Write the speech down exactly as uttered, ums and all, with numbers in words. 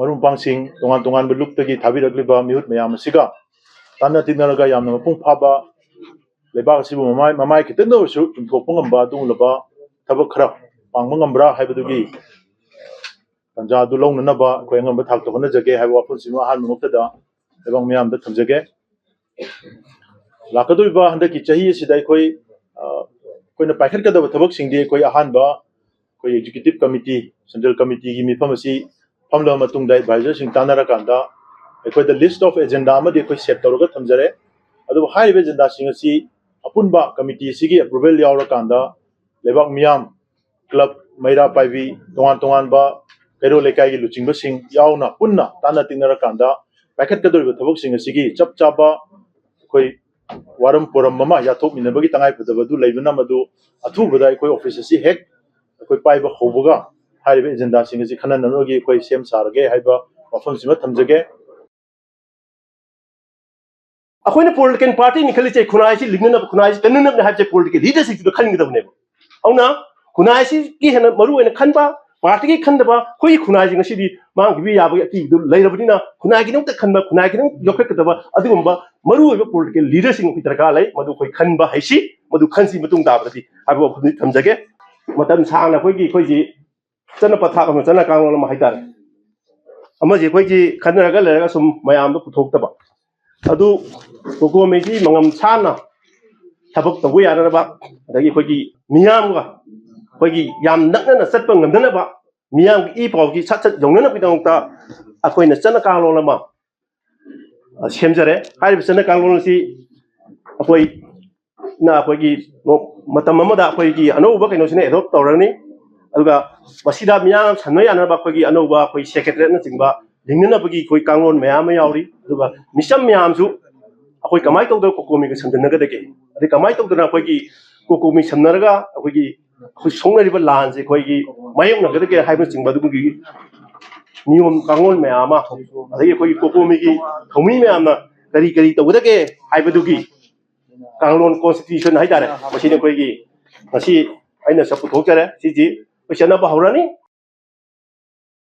ꯃꯔꯨꯞ ꯃꯄꯥꯡꯁꯤꯡ, ꯇꯣꯉꯥꯟ ꯇꯣꯉꯥꯟꯕ ꯂꯨꯞꯇꯒꯤ ꯊꯥꯕꯤꯔꯛꯂꯤꯕ ꯃꯤꯍꯨꯠ ꯃꯌꯥꯝ ꯑꯁꯤꯒ ꯇꯥꯟꯅ ꯇꯤꯟꯅꯔꯒ ꯌꯥꯝꯅ ꯃꯄꯨꯡ ꯐꯥꯕ ꯂꯩꯕꯥꯛ ꯑꯁꯤꯕꯨ ꯃꯃꯥꯏ, ꯃꯃꯥꯏ ꯈꯤꯇꯪꯗ ꯑꯣꯏꯔꯁꯨ ꯆꯨꯝꯊꯣꯛꯄ ꯉꯝꯕ ꯑꯗꯨꯒꯨꯝꯂꯕ ꯊꯕꯛ ꯈꯔ ꯄꯥꯡꯕ ꯉꯝꯕ꯭ꯔꯥ ꯍꯥꯏꯕꯗꯨꯒꯤ ꯇꯥꯟꯖꯥ ꯑꯗꯨ ꯂꯧꯅꯅꯕ ꯑꯩꯈꯣꯏ ꯑꯉꯝꯕ ꯊꯥꯛꯇ ꯍꯣꯠꯅꯖꯒꯦ ꯍꯥꯏꯕ ꯋꯥꯐꯝꯁꯤꯃ ꯑꯍꯥꯟꯕ ꯃꯛꯇꯗ ꯂꯩꯕꯥꯛ ꯃꯤꯌꯥꯝꯗ ꯊꯝꯖꯒꯦ꯫ ꯂꯥꯛꯀꯗꯧꯔꯤꯕ ꯍꯟꯗꯛꯀꯤ ꯆꯍꯤ ꯑꯁꯤꯗ ꯑꯩꯈꯣꯏ, ꯑ, ꯑꯩꯈꯣꯏꯅ ꯄꯥꯏꯈꯠꯀꯗꯕ ꯊꯕꯛꯁꯤꯡꯗꯤ ꯑꯩꯈꯣꯏ ꯑꯍꯥꯟꯕ ꯑꯩꯈꯣꯏ executive committee, central committeeꯒꯤ ꯃꯤꯐꯝ ꯑꯁꯤ ꯐꯝꯂꯕ ꯃꯇꯨꯡꯗ advisorꯁꯤꯡ ꯇꯥꯟꯅꯔꯀꯥꯟꯗ ꯑꯩꯈꯣꯏꯗ list of agenda ꯑꯃꯗꯤ ꯑꯩꯈꯣꯏ set ꯇꯧꯔꯒ ꯊꯝꯖꯔꯦ꯫ ꯑꯗꯨꯕꯨ ꯍꯥꯏꯔꯤꯕ agendaꯁꯤꯡ ꯑꯁꯤ ꯑꯄꯨꯟꯕ committee ꯑꯁꯤꯒꯤ approval ꯌꯥꯎꯔꯀꯥꯟꯗ ꯂꯩꯕꯥꯛ ꯃꯤꯌꯥꯝ, club, ꯃꯩꯔꯥ ꯄꯥꯏꯕꯤ, ꯇꯣꯉꯥꯟ ꯇꯣꯉꯥꯟꯕ ꯀꯩꯔꯣꯜ ꯂꯩꯀꯥꯏꯒꯤ ꯂꯨꯆꯤꯡꯕꯁꯤꯡ ꯌꯥꯎꯅ ꯄꯨꯟꯅ ꯇꯥꯟꯅ ꯇꯤꯟꯅꯔꯀꯥꯟꯗ ꯄꯥꯏꯈꯠꯀꯗꯧꯔꯤꯕ ꯊꯕꯛꯁꯤꯡ ꯑꯁꯤꯒꯤ ꯆꯞ ꯆꯥꯕ ꯑꯩꯈꯣꯏ ꯋꯥꯔꯝ ꯄꯣꯔꯝ ꯑꯃ ꯌꯥꯊꯣꯛꯃꯤꯟꯅꯕꯒꯤ ꯇꯉꯥꯏꯐꯗꯕ ꯑꯗꯨ ꯂꯩꯕꯅ ꯃꯗꯨ ꯑꯊꯨꯕꯗ ꯑꯩꯈꯣꯏ office ꯑꯁꯤ ꯍꯦꯛ ꯑꯩꯈꯣꯏ ꯄꯥꯏꯕ ꯍꯧꯕꯒ ꯍꯥꯏꯔꯤꯕ agendaꯁꯤꯡ ꯑꯁꯤ ꯈꯟꯅꯅꯕꯒꯤ ꯑꯩꯈꯣꯏ ꯁꯦꯝ ꯁꯥꯔꯒꯦ ꯍꯥꯏꯕ ꯋꯥꯐꯝꯁꯤꯃ ꯊꯝꯖꯒꯦ꯫ ꯑꯩꯈꯣꯏꯅ political partyꯅꯤ ꯈꯜꯂꯤꯁꯦ, ꯈꯨꯟꯅꯥꯏꯁꯤ ꯂꯤꯡꯅꯅꯕ, ꯈꯨꯟꯅꯥꯏꯁꯤ ꯀꯟꯅꯅꯕꯅꯦ ꯍꯥꯏꯕꯁꯦ political leaderꯁꯤꯡꯗꯨꯗ ꯈꯟꯒꯗꯕꯅꯦꯕ꯫ ꯑꯗꯨꯅ ꯈꯨꯟꯅꯥꯏꯁꯤꯒꯤ ꯍꯦꯟꯅ ꯃꯔꯨ ꯑꯣꯏꯅ ꯈꯟꯕ, partyꯒꯤ ꯈꯟꯗꯕ, ꯑꯩꯈꯣꯏꯒꯤ ꯈꯨꯟꯅꯥꯏꯁꯤ ꯉꯁꯤꯗꯤ ꯃꯥꯡꯈꯤꯕ ꯌꯥꯕꯒꯤ ꯑꯀꯤꯕꯗꯨ ꯂꯩꯔꯕꯅꯤꯅ ꯈꯨꯟꯅꯥꯏꯒꯤꯗꯃꯛꯇ ꯈꯟꯕ, ꯈꯨꯟꯅꯥꯏꯒꯤꯗꯃꯛ ꯌꯣꯛꯈꯠꯀꯗꯕ ꯑꯗꯨꯒꯨꯝꯕ ꯃꯔꯨꯑꯣꯏꯕ political leaderꯁꯤꯡ ꯑꯩꯈꯣꯏ ꯗꯔꯀꯥꯔ ꯂꯩ꯫ ꯃꯗꯨ ꯑꯩꯈꯣꯏ ꯈꯟꯕ ꯍꯩꯁꯤ, ꯃꯗꯨ ꯈꯟꯁꯤ ꯃꯇꯨꯡ ꯇꯥꯕꯗꯗꯤ ꯍꯥꯏꯕ ꯋꯥꯐꯝꯗꯤ ꯊꯝꯖꯒꯦ꯫ ꯃꯇꯝ ꯁꯥꯡꯅ ꯑꯩꯈꯣꯏꯒꯤ, ꯑꯩꯈꯣꯏꯁꯤ ꯆꯠꯅ ꯄꯊꯥꯞ ꯑꯃ, ꯆꯠꯅ ꯀꯥꯡꯂꯣꯟ ꯑꯃ ꯍꯥꯏꯇꯥꯔꯦ, ꯑꯃꯁꯦ ꯑꯩꯈꯣꯏꯒꯤ ꯈꯟꯅꯔꯒ ꯂꯩꯔꯒ ꯁꯨꯝ ꯃꯌꯥꯝꯗ ꯄꯨꯊꯣꯛꯇꯕ, ꯑꯗꯨ ꯀꯣꯀꯣꯃꯤꯒꯤ ꯃꯉꯝ ꯁꯥꯅ ꯊꯕꯛ ꯇꯧꯕ ꯌꯥꯅꯅꯕ, ꯑꯗꯒꯤ ꯑꯩꯈꯣꯏꯒꯤ ꯃꯤꯌꯥꯝꯒ ꯑꯩꯈꯣꯏꯒꯤ ꯌꯥꯝ ꯅꯛꯅꯅ ꯆꯠꯄ ꯉꯝꯅꯅꯕ, ꯃꯤꯌꯥꯝꯒꯤ ꯏ ꯄꯥꯎꯁꯤ ꯁꯠ ꯁꯠ ꯌꯧꯅꯅꯕꯒꯤꯗꯃꯛꯇ ꯑꯩꯈꯣꯏꯅ ꯆꯠꯅ ꯀꯥꯡꯂꯣꯟ ꯑꯃ, ꯑ, ꯁꯦꯝꯖꯔꯦ꯫ ꯍꯥꯏꯔꯤꯕ ꯆꯠꯅ ꯀꯥꯡꯂꯣꯟ ꯑꯁꯤ ꯑꯩꯈꯣꯏꯅ ꯑꯩꯈꯣꯏꯒꯤ ꯅꯣ-, ꯃꯇꯝ ꯑꯃꯗ ꯑꯩꯈꯣꯏꯒꯤ ꯑꯅꯧꯕ ꯀꯩꯅꯣꯁꯤꯅ adopt ꯇꯧꯔꯅꯤ꯫ ꯑꯗꯨꯒ ꯃꯁꯤꯗ ꯃꯤꯌꯥꯝ ꯁꯟꯕ ꯌꯥꯅꯕ ꯑꯩꯈꯣꯏꯒꯤ ꯑꯅꯧꯕ ꯑꯩꯈꯣꯏ secretariatꯅꯆꯤꯡꯕ ꯂꯤꯡꯅꯅꯕꯒꯤ ꯑꯩꯈꯣꯏ ꯀꯥꯡꯂꯣꯟ ꯃꯌꯥꯝ ꯑꯃ ꯌꯥꯎꯔꯤ꯫ ꯑꯗꯨꯒ ꯃꯤꯆꯝ ꯃꯌꯥꯝꯁꯨ ꯑꯩꯈꯣꯏ ꯀꯃꯥꯏꯅ ꯇꯧꯗꯅ ꯀꯣꯀꯣꯃꯤꯒ ꯁꯝꯖꯟꯅꯒꯗꯒꯦ, ꯑꯗꯩ ꯀꯃꯥꯏꯅ ꯇꯧꯗꯅ ꯑꯩꯈꯣꯏꯒꯤ ꯀꯣꯀꯣꯃꯤ ꯁꯝꯅꯔꯒ ꯑꯩꯈꯣꯏꯒꯤ ꯑꯩꯈꯣꯏ ꯁꯣꯛꯅꯔꯤꯕ ꯂꯥꯟꯁꯦ ꯑꯩꯈꯣꯏꯒꯤ ꯃꯥꯌꯣꯛꯅꯒꯗꯒꯦ ꯍꯥꯏꯕꯅꯆꯤꯡꯕ ꯑꯗꯨꯒꯤ ꯅꯤꯌꯣꯝ ꯀꯥꯡꯂꯣꯟ ꯃꯌꯥꯝ ꯑꯃ, ꯑꯗꯒꯤ ꯑꯩꯈꯣꯏꯒꯤ ꯀꯣꯀꯣꯃꯤꯒꯤ ꯊꯧꯃꯤ ꯃꯌꯥꯝꯅ ꯀꯔꯤ ꯀꯔꯤ ꯇꯧꯒꯗꯒꯦ ꯍꯥꯏꯕꯗꯨꯒꯤ ꯀꯥꯡꯂꯣꯟ, constitution ꯍꯥꯏꯇꯥꯔꯦ, ꯃꯁꯤꯅ ꯑꯩꯈꯣꯏꯒꯤ ꯉꯁꯤ ꯑꯩꯅ ꯁꯛ ꯄꯨꯊꯣꯛꯆꯔꯦ꯫ ꯁꯤꯁꯤ ꯑꯩꯈꯣꯏ ꯆꯠꯅꯕ ꯍꯧꯔꯅꯤ꯫